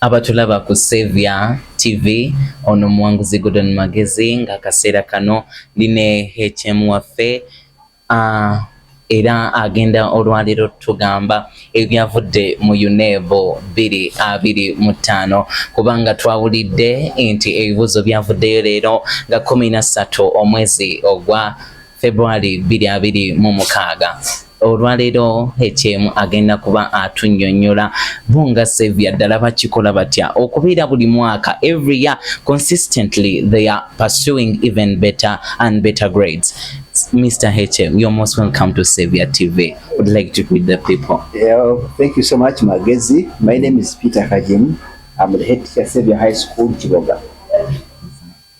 Abatulaba ku Saviour TV, ono muwanguzi Gordon Magezi, ng'akaseera kano ndi ne HM waffe, era agenda olwaleero tugamba ebyavudde mu UNEB 2025, kubanga twawulidde nti ebibuuzo byavuddeyo leero nga 13 omwezi ogwa February 2026. Olwaleero HM agenda kuba atunnyonnyola bo nga Saviour ddala bakikola batya okubeera buli mwaka, every year, consistently they are pursuing even better and better grades. Mr. HM, you're most welcome to Saviour TV. Would like to greet the people. Yeah, thank you so much, Magezi. My name is Peter Kajim. I'm the head teacher at Saviour High School, Kiboga.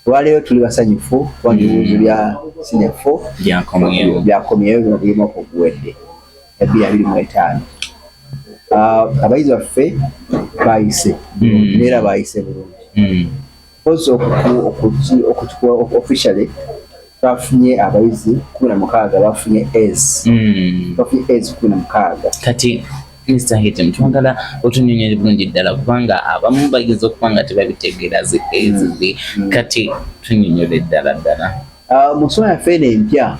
Olwaleero tuli basanyufu kubanga ebibuuzo bya senior four byakomyewo. Byakomyewo bino, buli mwaka oguwedde 2025. Abayizi baffe bayise neera bayise bulungi. Kozi okukikuwa officially, twafunye abayizi 16 bafunye A's. Bafunye A's 16. Kati Mr. HM, twagala otunyonyole bulungi ddala, kubanga abamu bayinza okuba nga tebabitegeera zi A's zi. Kati tunyonyole ddala ddala. Mu nsoma yaffe eno empya,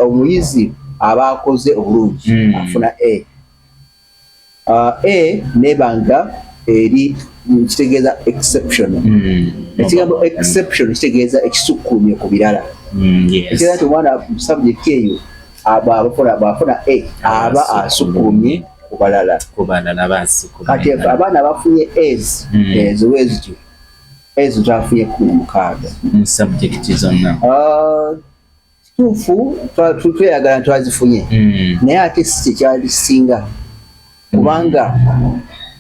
omuyizi aba akoze obulungi afuna A. A nebanga eri kitegeeza exceptional. Ekigambo exception kitegeeza ekisukkulumye ku birala. Ekitegeeza nti omwana mu subject eyo bw'afuna A aba asukkulumye ku balala. Ku balala basukkulumye. Kati abaana bafunye A's ezo bwe zityo, ezo twafunye 16. Mu subject zonna? Ah, kituufu, tweyagala twazifunye, naye ate si kyekyalisinga, kubanga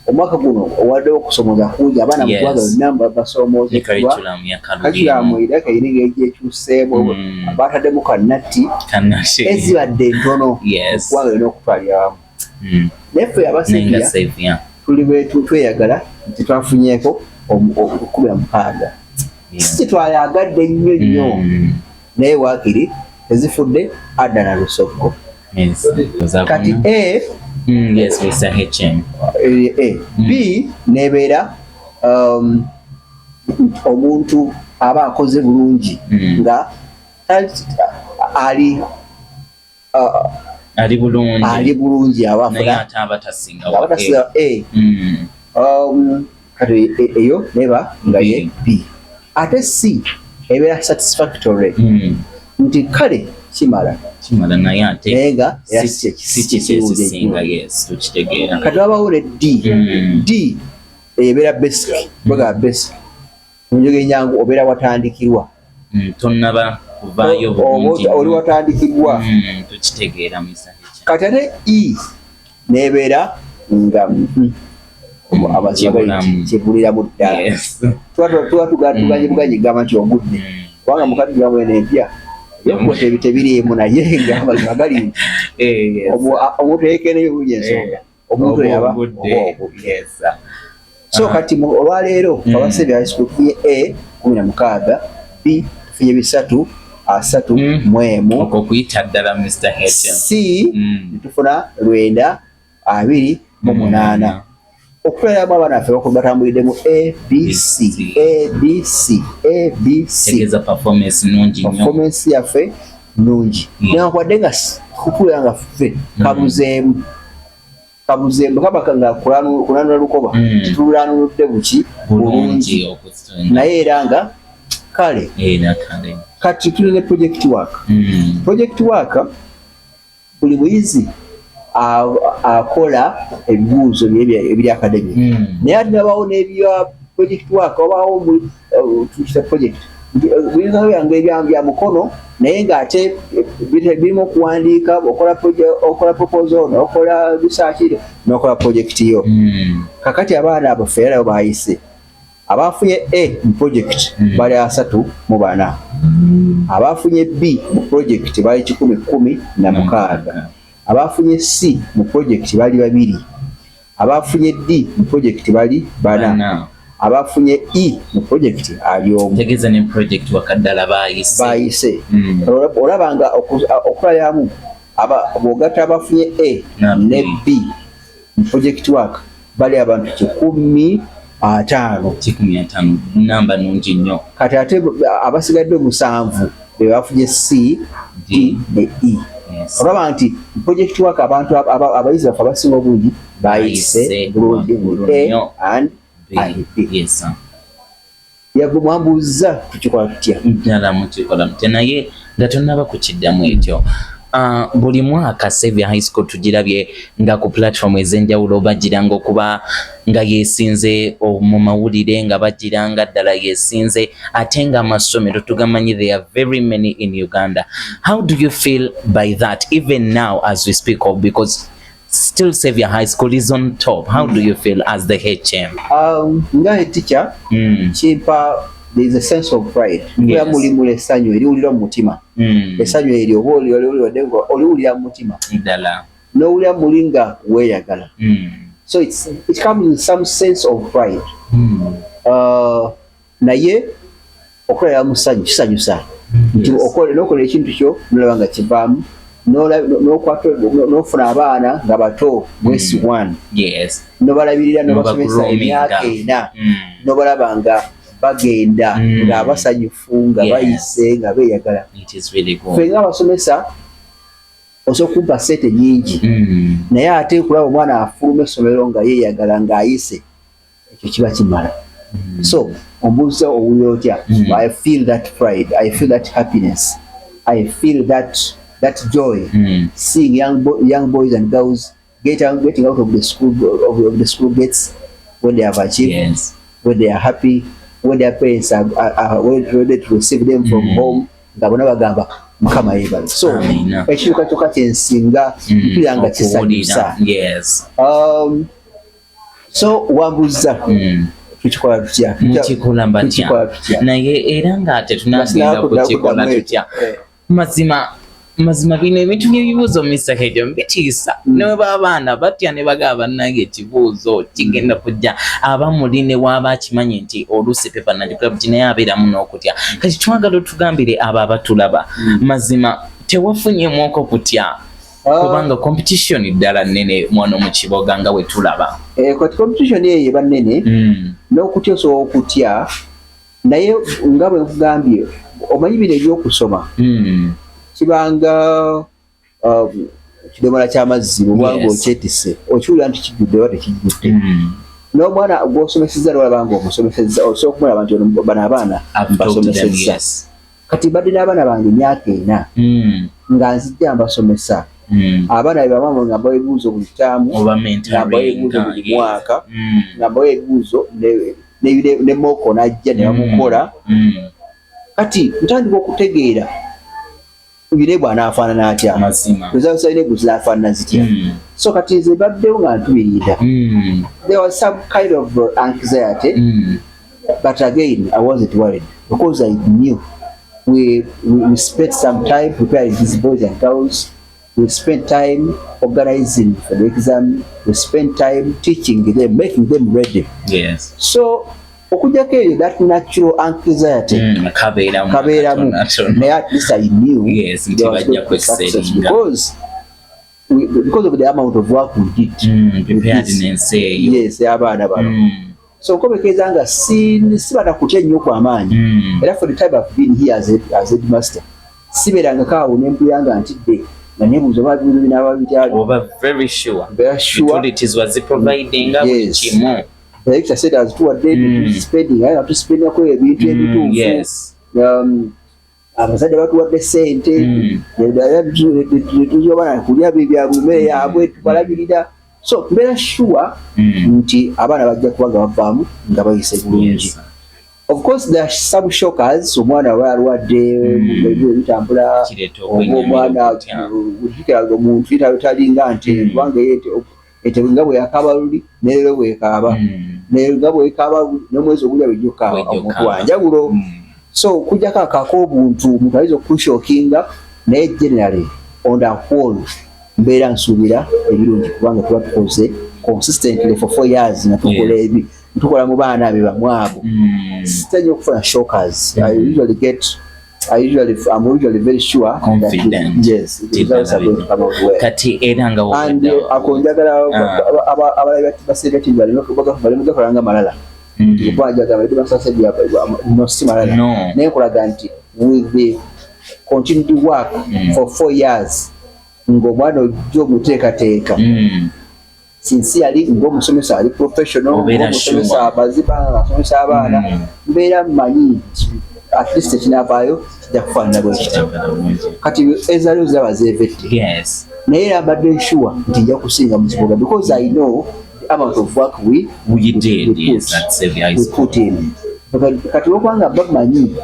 omwaka guno owaddewo okusomooza kungi abaana mu ggwanga yonna ne basoomoozeddwa. Curriculum yakalubye. Curriculum era kayina engeri gyekyuseemu, bataddemu kannatti Kanati. Ezibadde ntono kubanga yonna okutwalira wamu. Naye ffe naye nga aba Saviour Saviour tuli tweyagala nti twafunyeeko 16. Si kyetwayagadde nnyo nnyo, naye waakiri tezifudde adda na lusoggo. Kati A Yes, Mr. HM. A, B nebeera omuntu aba akoze bulungi nga ali ali bulungi. Ali bulungi, aba naye afuna ate aba tasinga aba tasinga A. Kati eyo neba nga ye B. Ate C ebeera satisfactory, nti kale kimala. Kimala, naye ate naye nga era si si kiki kikirungi ekisinga ennyo. Yes, tukitegeera. Kati wabawo ne D. D ebeera basic, bagamba basic mu njogera enyangu obeera watandikirwa. Tonnaba kuvaayo Oba bulungi. oli watandikirwa. Tukitegeera, Mr. HM. Kati ate E nebeera nga amazima gali Kibulamu. Kibuliramu ddala. Tuba tuganye buganye gamba nti ogudde, kubanga mu curriculum eno empya ebyokukola tebiriimu, naye nga amazima gali nti omuntu eyekeneyo bulungi ensonga, omuntu Oba oyo aba ogudde. Oba ogudde. So kati olwaleero aba Saviour High School tufunye A 16, B tufunye bisatu asatu mu emu. Okwo kuyita ddala, Mr. HM. C netufuna 928. Okutwaliramu abaana baffe batambuliddemu A, B, C, A, B, C, A, B, C. Tegeeza performance nungi nnyo. Performance yaffe nungi, newankubadde nga kutuula nga ffe kabuzeemu kabuzeemu kaba nga kulanula lukoba, tetulanuludde buki bulungi, bulungi naye era nga kale. Era kale. Kati tuli ne project work. Project work, buli muyizi akola ebibuuzo bye ebiri academic, naye ate nabawo n'ebya project work. Wabaawo tukita project biyinza byange ebya bya mukono, naye ng'ate birimu okuwandiika, okola okola proposal, n'okola research, n'okola project yo. Kakati abaana abo ffe era bayise abafunye A mu project bali 34, abafunye B mu project bali 116, abafunye C mu project bali babiri, abafunye D mu project bali bana, Bana. abafunye E mu project ali omu. Tegeeza ne project wakaddala bayise. Bayise. Olaba nga okutwaliramu bw'ogatta abafunye A Na ne B. B. Mu project work bali abantu 150. 150, namba nungi nnyo. Kati ate abasigadde 7 be bafunye C, D ne E. Olaba nti project work abantu abayizi baffe abasinga obungi bayise bulungi mu A and B. Mwambuuza tukikola tutya? Ddala mukikola mutya? Naye nga tonnaba kukiddamu ekyo, buli mwaka Saviour High School tugirabye nga ku platform ez'enjawulo bagiranga okuba nga yesinze mu mawulire, nga bagiranga ddala yesinze, ate nga amasomero tugamanyi, there are very many in Uganda. How do you feel by that, even now as we speak of, because still Saviour High School is on top? How do you feel as the HM? Nga head teacher, kimpa, there is a sense of pride. Yes. Mulimu essanyu eriwulira mu mutima. Essanyu eryo oba oliwulira mu mutima. Ddala. N'owulira muli nga weeyagala. So it comes with some sense of pride. Naye okolera mu ssanyu kisanyusa. Nti n'okola ekintu kyo nolaba nga kivaamu, n'ofuna abaana nga bato mwesi 1. N'obalabirira, n'obasomesa emyaka 4. N'obalaba nga bagenda nga basanyufu, nga bayise, nga beeyagala. Ffe ng'abasomesa osobola okumpa ssente nnyingi, naye ate okulaba omwana afuluma essomero nga yeeyagala, ng'ayise, ekyo kiba kimala. So ombuuza owulira otya? I feel that pride, I feel that happiness, I feel that joy seeing young boys and girls getting out of the school of the school gates when they have achieved, when they are happy, when their parents are ready to receive them from home, nga bonna bagamba Mukama yeebale. So ekikyukakyuka kyensinga mpulira nga kisanyusa. So wambuuza tukikola tutya? Mukikola batya? Naye era nga tetunagenda kukikola tutya, mazima mazima bino ebintu by'ebibuuzo, Mr. Hejo, mbitiisa. Ne bwe abaana batya ne bagamba, bannange ekibuuzo kigenda kujja, aba muli ne waaba akimanyi nti oluusi pepa nagikola buti, naye abeeramu n'okutya. Kati twagala otugambire abo abatulaba, mazima tewafunyemuoko kutya, kubanga competition ddala nnene mwano mu kiboga nga bwe tulaba? Kati competition eyo eba nnene, n'okutya osobola okutya, naye nga bwe nkugambye, omanyi bino ebyokusoma kibanga kidomola ky'amazzi, bwobanga okyetisse okiwulira nti kijjudde oba tekijjudde. N'omwana gw'osomesezza nolaba nga omusomesezza, osobola okumulaba nti bano abaana mbasomesezza. Kati mbadde n'abaana bange emyaka 4 nga nzijja mbasomesa. Abaana be babamu nga mbawa ebibuuzo buli ttaamu, nga mbawa ebibuuzo buli mwaka, nga mbawa ebibuuzo ne mock najja ne bamukola. Kati ntandika okutegeera UNEB anaafaanana atya, results za UNEB zinaafaanana zitya. So kati nze mbaddewo nga ntubirira. There was some kind of anxiety, but again I wasn't worried because I knew we spent some time preparing these boys and girls. We spent time organizing for the exam, we spent time teaching them, making them ready. So okujjako eyo that natural anxiety kabeeramu, naye at least I knew nti bajja kwexcelinga. Because of the amount of work we did. Preparedness eyo. Yes, abaana bano. So nkomekeza nga sibana kutya nnyo kwamaanyi. Era for the time I've been here as headmaster, sibeerangako awo nempulira nga ntidde nga nebuuza oba bibuuzo binaaba bitya. Oba very sure. Mbeera sure. Utilities waziprovidinga buli kimu. Director said azituwadde, spending, aye nga tuspendingako ebintu ebituufu. Abazadde batuwadde sente, tuzoba kulya bya mmere yaabwe, tubalabirira. So mbeera sure nti abaana bajja kuba nga bavaamu nga bayise bulungi. Of course there are some shockers, omwana aba alwadde, ebitambula, kireeta oba omwana okutya. Ojjukira omuntu talinga nte, kubanga ye ente nga bwe yakaaba luli neero bwekaaba, nga bwekaaba n'omwezi ogulya bwejja okukaaba. Bwejja omuntu okukaaba. Wanjawulo. So okujjako ako ak'obuntu, omuntu ayinza okushockinga, naye generally on the whole mbeera nsuubira ebirungi, kubanga tuba tukoze consistently for 4 years nga tukola ebi tukola mu baana be bamu abo. Sitera nnyo okufuna shockers. I usually get I'm usually very sure Confident. that, yes, the results are going to come out well. Kati era nga And ako njagala abalabi ba Saviour TV baleme gakola nga malala. Kuba njagala headmaster Saviour, no, si malala. No. Naye nkulaga nti with the continued work for 4 years, ng'omwana ojja omuteekateeka sincerely, ng'omusomesa ali professional, Obeera ng'omusomesa sure. amaziba nga asomesa abaana, mbeera mmanyi nti at least ekinaavaayo kijja kufaanana bwe kityo. Kati ezaliwo ziraba zeevette, naye era mbadde sure nti nja kusinga mu kibuga because I know the amount of work we, We did, we yes, put, at Saviour High we School. put in. Kati olwokubanga bamanyi,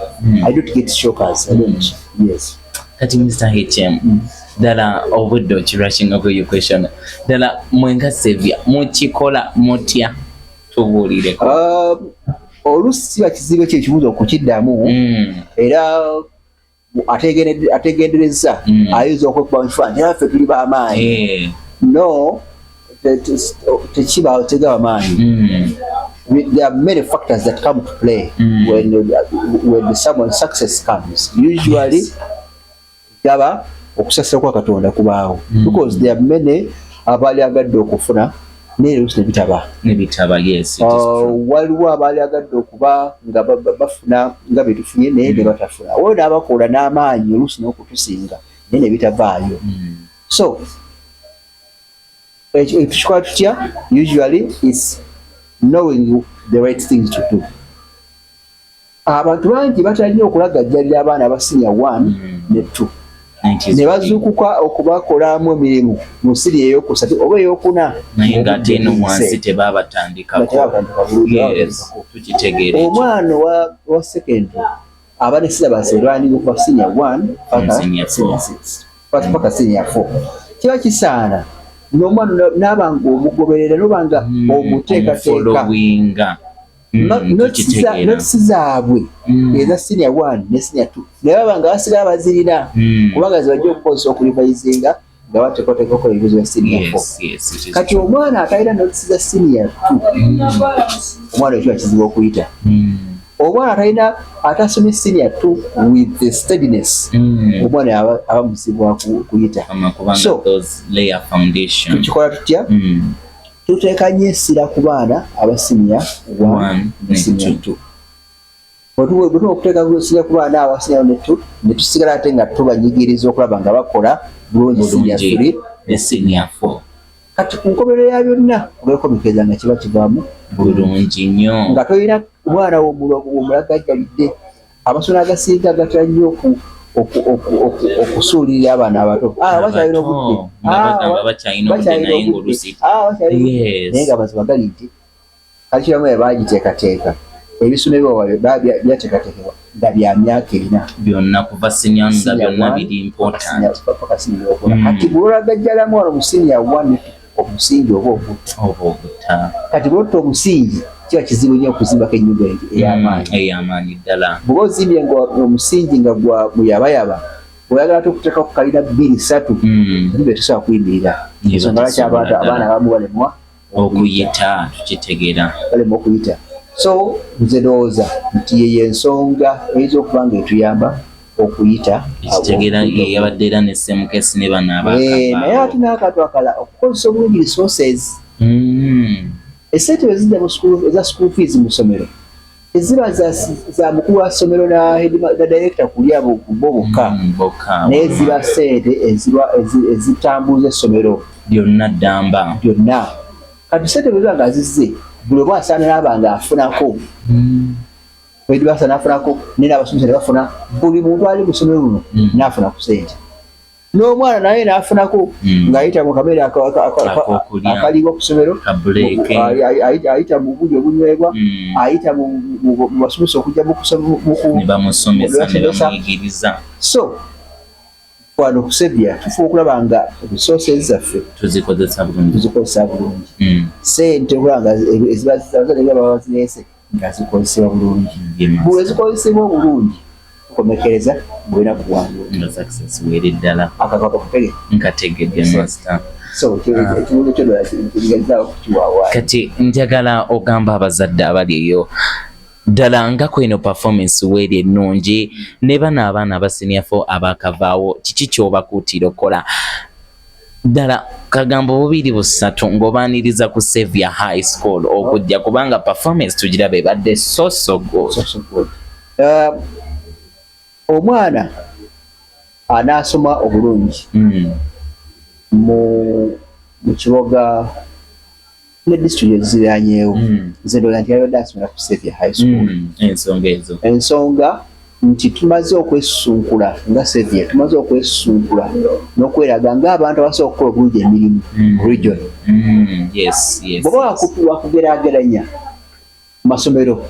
I don't get shockers. I don't. Yes. Kati Mr HM, ddala obudde okirushinga ku your question, ddala mwenga Saviour mukikola mutya? Tubuulireko. Oluusi kiba kizibu ekyo ekibuuzo okukiddamu, era ategendereza ayinza okwekuba mu kifaananyi era ffe tuli b'amaanyi. No, tekiba tegaba maanyi. There are many factors that come to play when someone success comes. Usually gaba okusasira kwa Katonda kubaawo, because there are many abaali agadde okufuna naye oluusi ne bitaba. Nebitaba, yes, it is true. Waliwo abaali agadde okuba nga bafuna nga betufunye naye ne batafuna. Waliwo n'abakola n'amaanyi oluusi n'okutusinga naye ne bitavaayo. So ekyo tukikola tutya? Usually is knowing the right things to do. Abantu bangi batera nnyo okulagajjalira abaana aba senior one ne two, ne bazuukuka okubakolamu emirimu mu senior eyokusatu oba eyokuna. Naye ng'ate eno wansi tebabatandikako. Tebabatandika bulungi. Yes, tukitegeera ekyo. Omwana wa secondary aba ne syllabus erwanira okuva senior one paka Senior senior four. six, paka senior four. Kiba kisaana n'omwana n'aba nga omugoberera, noba nga omuteekateeka. Omufollowinga. Tukitegeera. Notes zaabwe eza senior one ne senior two naye baba nga basigala bazirina, kubanga zibajja okukozesa okurevisinga nga bateekateeka okukola ebibuzo bya senior four. Yes, it is Kati true. omwana atalina notes za senior two, omwana oyo kiba kizibu okuyita. Omwana atalina, atasomye senior two with the steadiness, omwana aba muzibu wa kuyita. Ama kubanga So, those layer foundation. Tukikola tutya? Tuteeka nnyo essira ku baana aba senior one One ne ne senior two. two. Bwe tuba okuteeka essira ku baana aba senior one ne two, ne tusigala ate nga tubanyigiriza okulaba nga bakola bulungi senior Bulungi. three Ne senior four. Kati ku nkomerero ya byonna olwekomekeza nga kiba kivaamu Bulungi nnyo. nga tolina mwana womulagajjalidde. Amasomero agasinga gatera nnyo okusuulirira abaana abato. Ah, bakyalina obudde. Nga Ah, bagamba bakyalina obudde, bakyalina naye obudde. ng'oluusi Ah, bakyalina obudde. Naye nga amazima gali nti curriculum eyo baagiteekateeka, ebisomebwa byateekateekebwa nga bya myaka 4. Byonna kuva senior nga Senior byonna one, biri important. Paka senior okuna. Kati bw'olagajjalamu wano mu senior one, omusingi oba ogutta. Oba ogutta. Kati bw'otta omusingi, kiba kizibu nnyo okuzimbako ennyumba ey'amaanyi. Ey'amaanyi ddala. Bw'oba ozimbye nga omusingi nga gwa muyabayaba, oyagala ate okuteekako kalina bbiri ssatu, ennyumba tesobola kuyimirira. Ensonga lwaki tesobola ddala. abaana abamu balemwa okuyita, tukitegeera. Balema okuyita. So nze ndowooza nti yeyo ensonga eyinza okuba nga etuyamba okuyita. Ekitegeera ye yabadde era ne Semukesi ne bano Eh, naye ate abakavaawo. n'akantu akala, okukozesa obulungi resources. Esente bwe zijja eza school fees mu ssomero, teziba za mukulu wa ssomero na director kulya bo bokka, Bokka. naye ziba sente ezitambuza essomero Lyonna ddamba. Byonna. Kati sente bwe ziba nga zizze, buli omu asaana naaba nga afunako. Headmaster n'afunako, naye n'abasomesa ne bafuna, buli muntu ali mu ssomero luno n'afuna ku sente, n'omwana naye n'afunako ng'ayita mu kamere Ak'okulya. akaliibwa ku ssomero, Ka break. ayita mu buli obunywebwa, ayita mu basomesa okujja Ne bamusomesa ne ne basomesa. bamuyigiriza. So wano ku Saviour tufuba okulaba nga resources zaffe tuzikozesa bulungi. Tuzikozesa bulungi. Sente okulaba nga eziba abazadde nga baba bazireese nga zikozesebwa bulungi. Buli ezikozesebwa obulungi, tukomekereza bwena kuwangula. Nga success weeri ddala. Akakako kutege. Nkategedde, master. So ekibuuzo kyo ddala kigezaawo kukiwaawaayo. Kati njagala ogamba abazadde abali eyo. Ddala nga kweno performance weeri ennungi ne bano abaana aba senior 4 abakavaawo, kiki ky'obakuutira okukola? Ddala kagambo bubiri busatu ng'obaaniriza ku Saviour High School okujja, kubanga performance tugiraba ebadde so so good. So, so good. Omwana anaasoma obulungi mu Kiboga ne disitulikiti eziranyeewo, nze ndowooza nti yabadde asomera ku Saviour High School. Ensonga ezo. Ensonga nti tumaze okwesunkula nga Saviour, tumaze okwesunkula n'okweraga ng'abantu abasobola okukola obulungi emirimu mu region. Bw'oba wakugeraageranya mu masomero,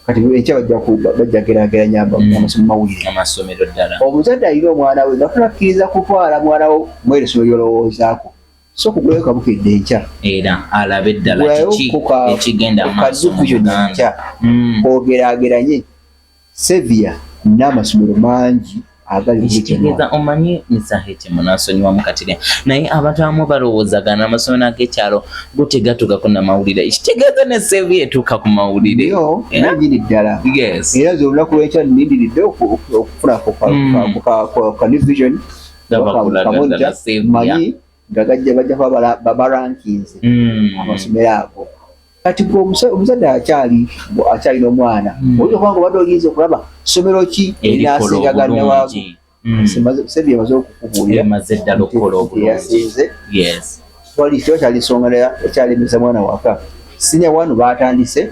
kati enkya bajja geraageranya amasomero mawulire. Amasomero ddala. Omuzadde alina omwana we nga tonakkiriza kutwala mwana wo mwere essomero ly'olowoozaako, so kugulayo kabukedde enkya. Era alabe ddala kiki ekigenda mu maaso mu Uganda. Enkya ogeraageranye Saviour n'amasomero mangi agali mu region. Ekitegeeza omanyi misaheti munansonyiwamu katire, naye abantu abamu balowooza gano amasomero ag'ekyalo go tegatuukako namawulire. Ekitegeeza ne Saviour etuuka ku mawulire. Yo nanyini ddala. Era nze olunaku lw'enkya nnindiridde okufuna ku ka New Vision Nga bakulaga ddala Saviour. Manyi nga gajja bajja kuba barankinze amasomero ago. Kati gwe omuzadde akyalina omwana, oyinza okuba nga obadde oyinza okulaba ssomero ki erikola erinasinga ganne waago. obulungi. Saviour emaze okukubuulira emaze ddala okukola obulungi. Yasinze. Wali kiba kyali nsonga ndala ekyalemesa mwana waka. Senior one batandise,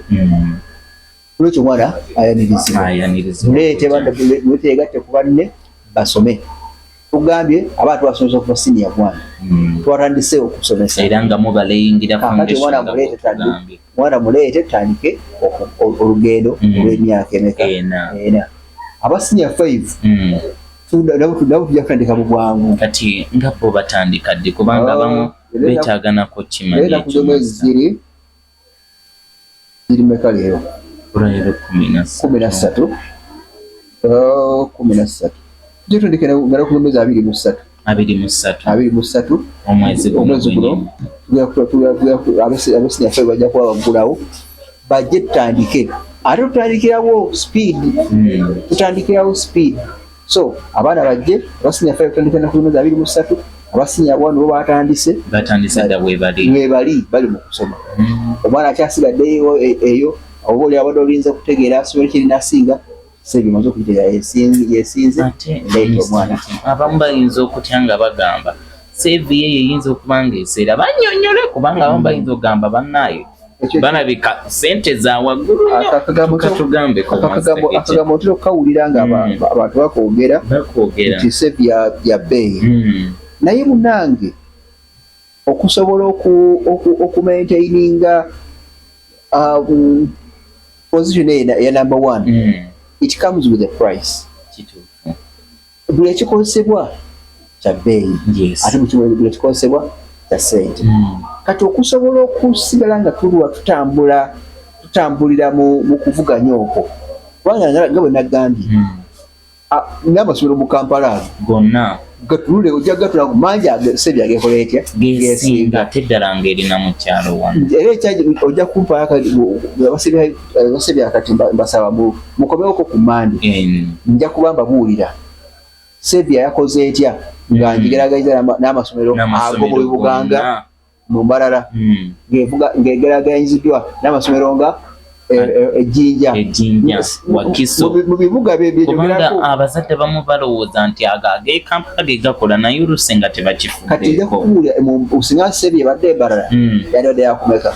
olwekyo omwana ayanirizibwa. Ayanirizibwa. Muleete muleete yegatte ku banne basome. Tugambye abaana tubasomesa okuva senior one. Twatandise okusomesa. Era nga mubaleyingira Kaakati foundation omwana nga muleete bw'otugambye. Mwana muleete tutandike olugendo olw'emyaka emeka? Ena. Ena. Aba senior 5 nabo tujja kutandika mu bwangu. Kati nga bo batandika ddi? Kubanga abamu beetaaga nako kimanya Leero ennaku ekyo. z'omwezi ziri mmeka leero? Olwaleero 13. 13. 13. Tujja tutandike nga ku mwezi 23. 23. 23. Omwezi guno Omwezi guno. gwennyini. Aba senior 5 bajja kuba baggulawo, bajje tutandike. Ate tutandikirawo speed. Tutandikirawo speed. So abaana bajje, aba senior 5 tutandika ennaku z'omwezi 23, aba senior 1 bo batandise. Batandise dda bwe bali. Bwe bali mu kusoma. Omwana akyasigaddeyo eyo, oba oli abadde olinza kutegeera ssomero ki erinasinga, Saviour emaze okuyita yesinze, Ate leeta omwana. Abamu bayinza okutya nga bagamba Saviour eyo eyinza okuba ng'eseera, bannyonnyole, kubanga abamu bayinza okugamba bannaaye balabika ssente za waggulu nnyo. Katugambeko. Akagambo otera okukawulira nga abantu bakwogera bakwogera nti Saviour ya bbeeyi. Naye munnange, okusobola okumaintaininga position eyo eya number one, it comes with a price. Buli ekikozesebwa kya bbeeyi, ate buli ekikozesebwa kya ssente. Kati okusobola okusigala nga tulwa tutambula tutambulira mu kuvuganya okwo, kubanga nga bwe nagambye, n'amasomero mu Kampala ago gonna gatulule, ojja gatula mangi Saviour agekola etya? Gesinga, ate ddala ng'erina mu kyalo wano. Era ekyaji ojja kumpa aba Saviour. Kati mbasaba mukomewoko ku Mande, nja kuba mbabuulira Saviour yakoze etya nga ngigeraganyiriza n'amasomero ago mu bibuga nga mu Mbarara, ng'egeraageranyiziddwa n'amasomero nga Ejjinja. Ejjinja, Wakiso. Mu bibuga Kubanga byejogerako. abazadde bamu balowooza nti ago ag'e Kampala ge gakola, naye oluusi nga Kati nja tebakifuddeeko. kukubuulira, singa Saviour ebadde Embarara, yandibadde yakumeka.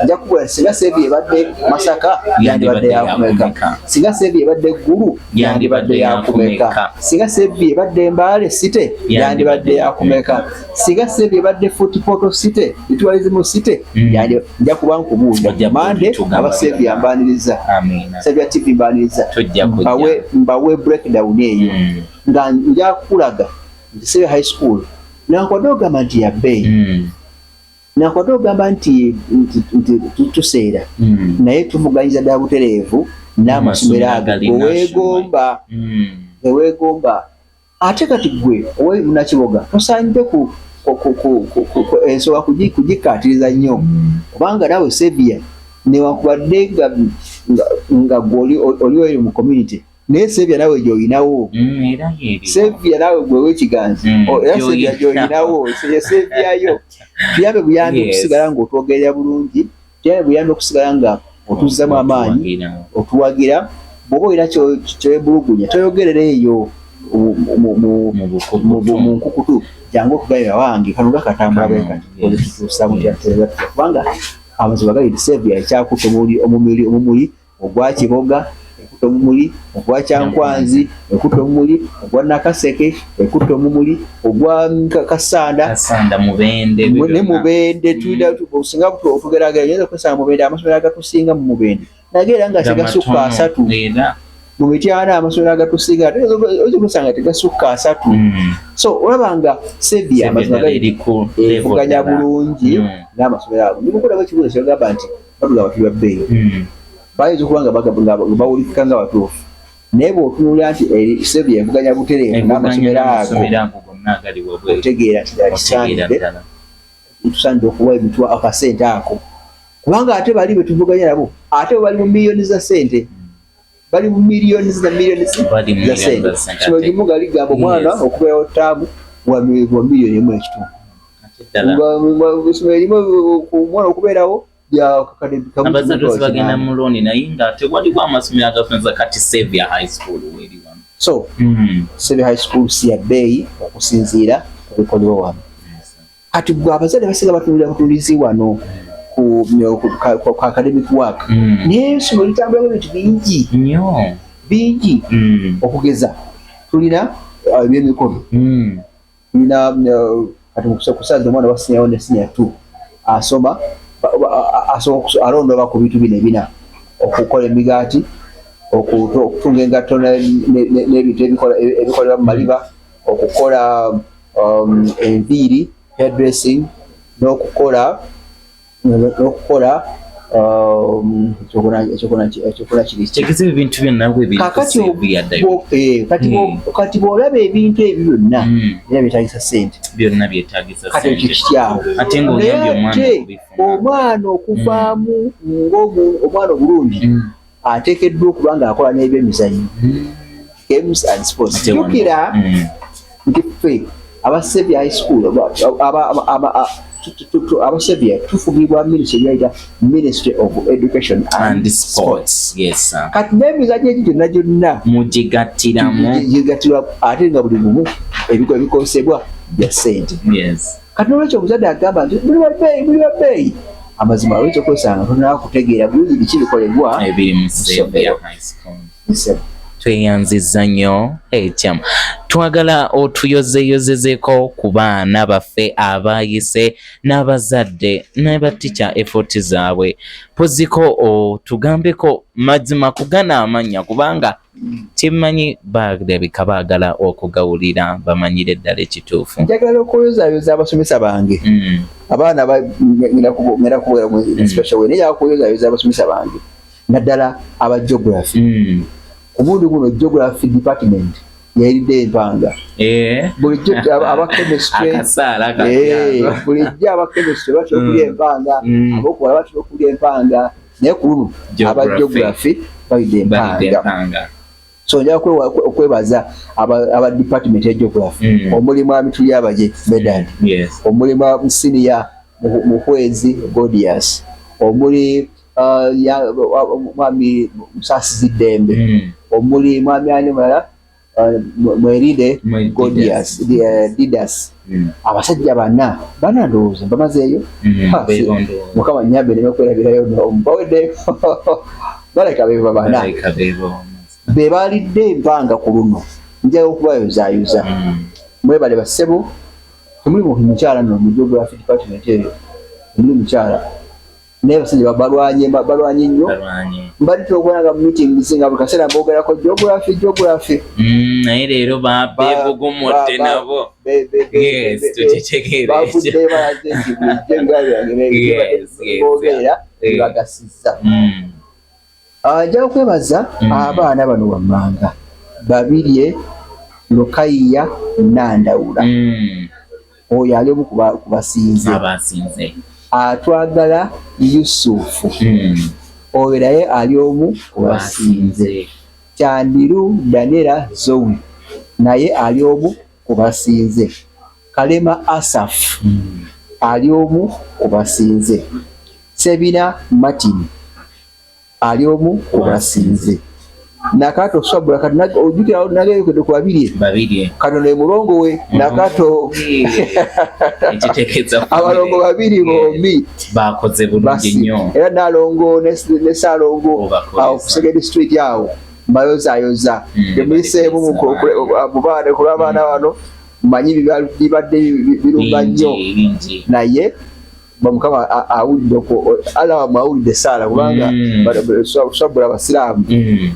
Nja kukubuulira, singa Saviour ebadde Masaka, yandibadde yakumeka. Singa Saviour ebadde Gulu, yandibadde yakumeka. Singa Saviour ebadde Mbale City, yandibadde yakumeka. Singa Saviour ebadde Fort Portal City, Tourism City, nja kuba nkubuulira Mande. Aba Saviour mbaniriza, Saviour TV mbaniriza, mbawe breakdown eyo nga nja kulaga nti Saviour High School nankwadde ogamba nti yabbeeyi, nankwadde ogamba nti tuseera, naye tuvuganyiza ddala butereevu n'amasomero ago geweegomba geweegomba. Ate kati gwe owe munakiboga tosaanidde ensonga kugikkaatiriza nnyo, kubanga naawe Saviour newankubadde nga nga gwe oli oyo mu community, naye Saviour nawe gy'olinawo. Saviour nawe gwe w'ekiganza, era Saviour gy'olinawo, Saviour yo. Tuyambe buyambi okusigala ng'otwogerera bulungi, tuyambe buyambi okusigala nga otuzzamu amaanyi, otuwagira. Bw'oba olina kyewebulugunya, toyogerera eyo mu nkukutu, jangu okugayira wange kano nga katambula bwe kati, tutuusa mutya, kubanga amazima gali nti Saviour ekyakutte omumuli ogwa Kiboga, ekutte omumuli ogwa Kyankwanzi, ekutte omumuli ogwa Nakaseke, ekutte omumuli ogwa Kasanda ne Mubende. Singa otugeraageranya, oyinza okwesanga Mubende amasomero agatusinga mu Mubende naye era nga tegasukka 30. Mu Mityana amasomero agatusinga oyinza okwesanga tegasukka 30. So olaba nga Saviour amazima gali evuganya bulungi n'amasomero ago. Ndikukulamu ekibuuzo kyogamba nti batugamba tuli bwa bbeeyi, bayinza okuba nga bawulikika nga batuufu, naye bw'otunuulira nti Saviour evuganya butereevu n'amasomero ago, otegeera nti ddala kisaanidde, tusaanidde okuwa emitwa akasente ako, kubanga ate bali betuvuganya nabo ate bali mu miliyoni za sente, bali mu miliyoni na miliyoni za sente. Kino gimu nga ligamba omwana okubeerawo ttaamu wa 1.5 miliyoni, isomero erimu omwana okubeerawo. Abazadde bagenda mu looni, naye nga tewaliwo amasomero agafunza kati Saviour High School weri wano. So Saviour High School si ya bbeeyi okusinziira ku bikolebwa wano. Kati gwe abazadde basinga batunulira butunulizi wano ku academic work, naye essomero litambulamu ebintu bingi bingi. Okugeza tulina ebyemikono, tulina kati kusaza omwana wa senior 1 ne senior 2 asoma alondoba ku bintu bino ebina: okukola emigaati, okutunga engatto n'ebintu ebikolebwa mu maliba, okukola enviiri, hairdressing, n'okukola ekyokola kiri. Kitegeeza ebintu byonna bwe biri. Kati kati bw'olaba ebintu ebyo byonna, era byetagisa sente. Byonna byetagisa. Kati ekyo kityawo? Ate ng'oyambye omwana okubifuna. Omwana okuvaamu ng'omwana obulungi, ateekeddwa okuba ng'akola n'ebyemizannyo, games and sports. Jjukira nti ffe aba Saviour High School, aba Saviour, tufugibwa ministry gyayita Ministry of Education and Sports. Kati n'emizannyo egyo gyonna gyonna mugigattiramu. Gigattirwa, ate nga buli gumu ebigo ebikozesebwa bya ssente. Kati nolwekyo omuzadde agamba nti muli wabbeeyi, muli wabbeeyi, amazima olwekyo okwesanga tonaba kutegeera bulungi biki bikolebwa ebiri mu Saviour High School. Tweyanzizza nnyo ekyamu. Twagala otuyozeyozezeeko ku baana baffe abayise n'abazadde n'abatica, effort zaabwe poziko, otugambeko mazima kugana amannya, kubanga kyemmanyi balabika baagala okugawulira bamanyire eddala ekituufu. Njagala okuyozayoza abasomesa bange. Abaana ngenda kubeera mu special way, naye njagala okuyozayoza abasomesa bange, naddala aba geography. Ku mulundi guno geography department yayiridde empanga. Bulijjo aba chemistry, Akasaala bulijjo aba chemistry batera okulya empanga, abokubala batera okulya empanga, naye ku luno aba geography balidde empanga. So njagala okwebaza aba department ya geography, omuli mwami Tulyabaje Medard, omuli senior Muhwezi Godias, omuli mwami Musasizi Ddembe, omuli mwami ani mulala, Mwerinde Godias Didas. Abasajja bana bana ndowooza bamazeeyo. Mukama nyambe neme kwerabirayo, baweddeyo, baleka beba bana be balidde empanga ku luno. Njagala okubayozaayoza, mwebale bassebo. Temuli mukyala nno mu geography department eyo, temuli mukyala, naye abasajja balwanye, balwanye nnyo. Mbadde okubona nga meetings nga buli kaseera mbogerako geography, geography. Naye leero bebugumudde nabo, tukitegeere. Bavudde balaze nti bulijjo ebigalo byange bogerera bibagasizza. Njagala okwebaza abaana bano wammanga: Babirye Lukayiya Nandawula, oyo ali omu ku basinze, Abasinze. Atwagala Yusufu. Oyo naye ali omu ku basinze. Kyandiru Daniela Zoe naye ali omu ku basinze. Kalema Asaph ali omu ku basinze. Ssebina Martin ali omu ku basinze. Nakato Swabula kati ojjukira nageyokede ku Babirye kano ne mulongo we Nakato abalongo babiri bombi bakoze bulungi nnyo era nalongo ne Ssalongo awo ku Second Street awo mbayozayoza temuyiseemu mu baana ku lw'abaana bano manyi bibadde birumba nnyo naye mukama awulidde Allah wamwe awulidde esaala kubanga swabula abasiraamu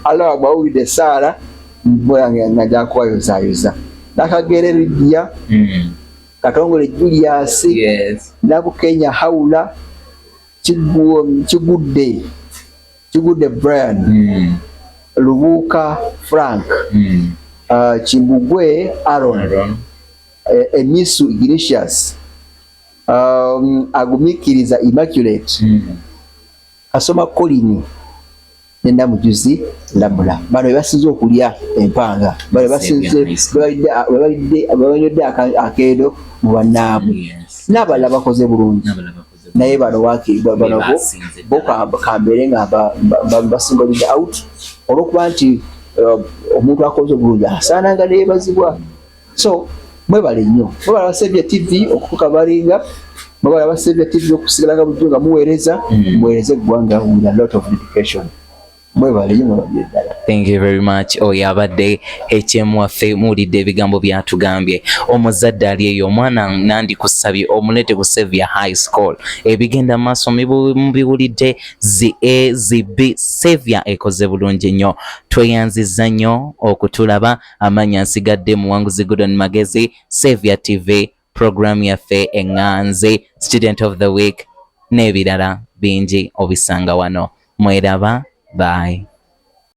Allah wamwe awulidde esaala nga njakubayozayoza Nakagere Lydia Katongole Julius Nabukenya Haula Kigudde Kigudde Brian Lubuuka Frank Kimbugwe Aaron Emisu Ignatius Agumikiriza Immaculate Kasoma Colin ne Namujuzi Lamula. Bano bebasinze okulya empanga, bano bebasinze bebalidde akeedo mu bannaabwe n'abalala bakoze bulungi naye bano bano bo kambeere nga basinga out olw'okuba nti omuntu akoze obulungi asaana nga neebazibwa. So mwebale nnyo, mwebale aba Saviour TV okutukabalinga, mwebale aba Saviour TV okusigala nga bulijjo nga muweereza, muweereze eggwanga with a lot of dedication. Mwebale nnyo, mwebale ddala. Thank you very much. Oyo abadde HM waffe, muwulidde ebigambo byatugambye. Omuzadde ali eyo omwana nandikusabye omuleete ku Saviour High School. Ebigenda maaso mubiwulidde zi A zi B. Saviour ekoze bulungi nnyo. Tweyanzizza nnyo okutulaba. Amanya nsigadde Muwanguzi Gordon Magezi, Saviour TV, program yaffe eŋŋanzi, Student of the Week n'ebirala bingi obisanga wano. Mweraba, bye.